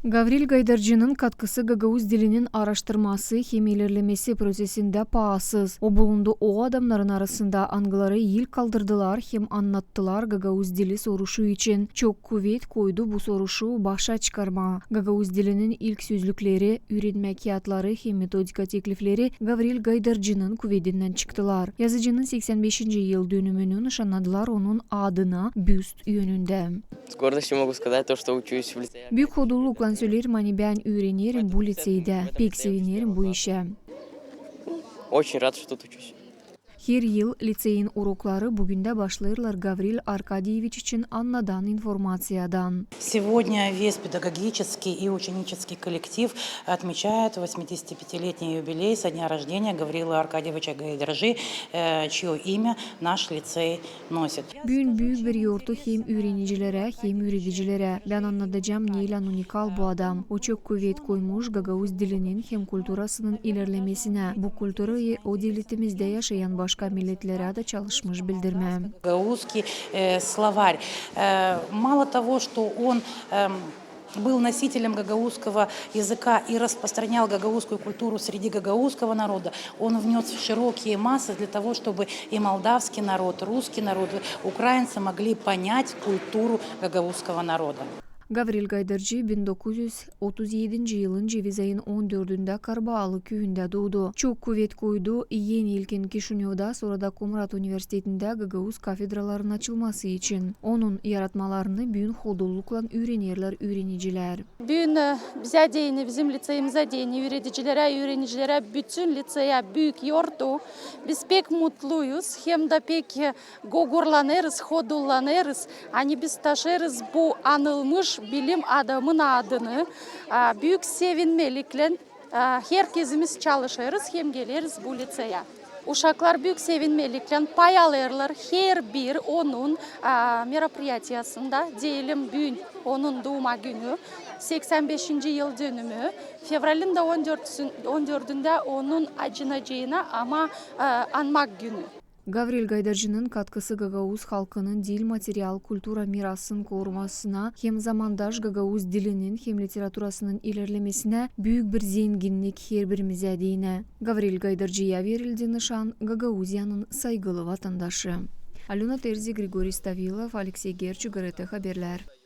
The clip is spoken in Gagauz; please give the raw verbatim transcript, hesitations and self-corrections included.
Gavril Gaydarcının katkısı gagauz dilinin aaraştırması hem ilerlemesi prosesindä paasız. O bulundu o adamnarın arasında, angıları ilk kaldırdılar hem annattılar gagauz dili soruşu için. Çok kuvet koydu bu soruşu başa çıkarmaa. Gagauz dilinin ilk sözlükleri, üürenmä kiyatları hem metodika teklifleri Gavril Gaydarcının kuvedindän çıktılar. Yazıcının seksän beşinci yıl dönümünü nışannadılar onun adına büst önündä. С гордостью могу сказать то, что учусь в лицее. Büük hodulluklan söleerim, ani bän üürenerim bu liţeydä. Pek sevinerim bu işä. Очень рад, что тут учусь. Her yıl liţeyin urokları büün dä başlêêrlar Gavril Arkadyeviç için annadan informaţiyadan. Сегодня весь педагогический и ученический коллектив отмечает восьмидесятипятилетний юбилей со дня рождения Гаврила Аркадьевича Гайдаржи, э, чьё имя наш лицей носит. Büün büük bir yortu hem üürenilerä, hem üüredicilerä. Bän annadacam, neylän unikal bu adam. O çok kuvet koymuş gagauz dilinin hem kulturasının ilerlemesinä. Bu kulturayı o devletimizdä yaşayan başka milletlerä dä çalışmış bildirmää. Гагаузский, э, словарь. Э, мало того, что он, эм, был носителем гагаузского языка и распространял гагаузскую культуру среди гагаузского народа, он внёс в широкие массы для того, чтобы и молдавский народ, русский народ, украинцы могли понять культуру гагаузского народа. Gavril Gaydarcı bin dokuz üz otuz edinci yılın ceviz ayın on dördündä Karbaalı küüyündä duudu. Çok kuvet koydu en ilkin Kişinövda, sora da Komrat universitetindä gagauz kafedraların açılması için. Onun yaratmalarını büün hodulluklan üürenerlär üürenicilär. Büün, e, bizä deyni, bizim liţeyimizä deyni, üüredicilerä, üürenicilerä, bütün liţeya büük yortu. Biz pek mutluyuz, hem dä pek, e, gogurlanêrız, hodullanêrız, ani biz taşıyêrız bu anılmış bilim adamın adını. A, büük sevinmeliklän, a, herkezimiz çalışêrız hem geleriz bu liţeya. Uşaklar büük sevinmeliklän pay alêrlar herbir onun, a, meropriyatiyasında, deyelim, büün onun duuma günü, seksän beşinci yıl dönümü, fevralin dä on dördündä onun acınaceyına, ama, a, anmak günü. Gavril Gaydarcının katkısı gagauz halkının dil, material, kultura mirasın korumasına hem zamandaş gagauz dilinin hem literaturasının ilerlemesinä büük bir zenginnik herbirimizä deyni. Gavril Gaydarcıya verildi nışan Gagauziyanın saygılı vatandaşı. Alöna Terzi, Grigoriy Stavilov, Aleksey Gerçu, GRT Haberlär.